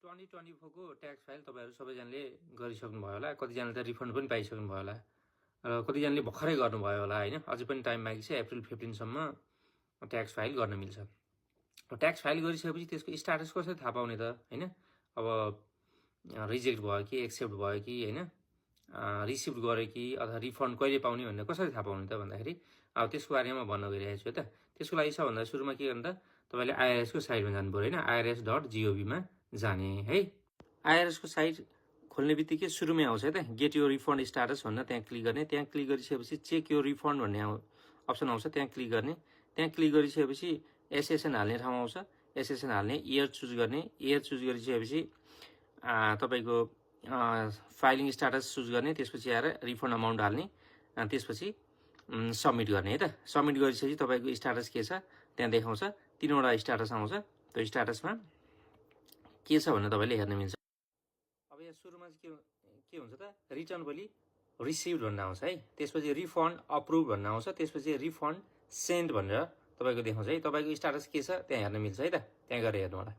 2024 को tax file तपाईहरु सबैजनाले गरिसक्नु भयो होला कतिजनाले त रिफन्ड पनि पाइसक्नु भयो होला र कतिजनाले भर्खरै गर्नुभयो होला हैन अझै पनि टाइम बाँकी छ अप्रिल 15 सम्म ट्याक्स फाइल गर्न मिल्छ ट्याक्स फाइल गरिसकेपछि त्यसको स्ट्याटस कसरी थाहा पाउने त हैन अब रिजेक्ट भयो कि एक्सेप्ट भयो कि हैन रिसिभ गरे कि अथवा रिफन्ड कहिले पाउने भन्ने कसरी थाहा पाउने त भन्दाखेरि अब त्यसको बारेमा भन्न गइरहेको छु त त्यसको लागि सबभन्दा सुरुमा के गर्नु त तपाईले आईआरएस को साइटमा जानु पर्यो हैन irs.gov मा जाने है आईआरएस को साइट खोल्ने बित्तिकै सुरुमै आउँछ है त गेट योर रिफन्ड स्ट्याटस भनेर त्यहाँ क्लिक गर्ने त्यहाँ क्लिक गरिसकेपछि चेक योर रिफन्ड भन्ने अप्सन आउँछ त्यहाँ क्लिक गर्ने त्यहाँ क्लिक गरिसकेपछि एसएसएन हाल्ने ठाउँ आउँछ एसएसएन हाल्ने इयर चुज गर्ने इयर चुज गरिसकेपछि तपाईको फाइलिङ स्ट्याटस चुज गर्ने त्यसपछि आएर रिफन्ड अमाउन्ट हाल्ने अनि त्यसपछि सबमिट गर्ने है त सबमिट गरिसकेपछि तपाईको स्ट्याटस के छ त्यहाँ देखाउँछ तीनवटा स्ट्याटस आउँछ त्यो स्ट्याटसमा के छ भनेर तपाईले हेर्न मिल्छ अब यहाँ सुरुमा चाहिँ के हुन्छ त रिटर्न भोलि रिसिभड भन्ने आउँछ है त्यसपछि रिफन्ड अप्रुभ भन्ने आउँछ त्यसपछि रिफन्ड सेन्ड भनेर तपाईको देखाउँछ है तपाईको स्ट्याटस के छ त्यहाँ हेर्न मिल्छ है त त्यहाँ गएर हेर्नु होला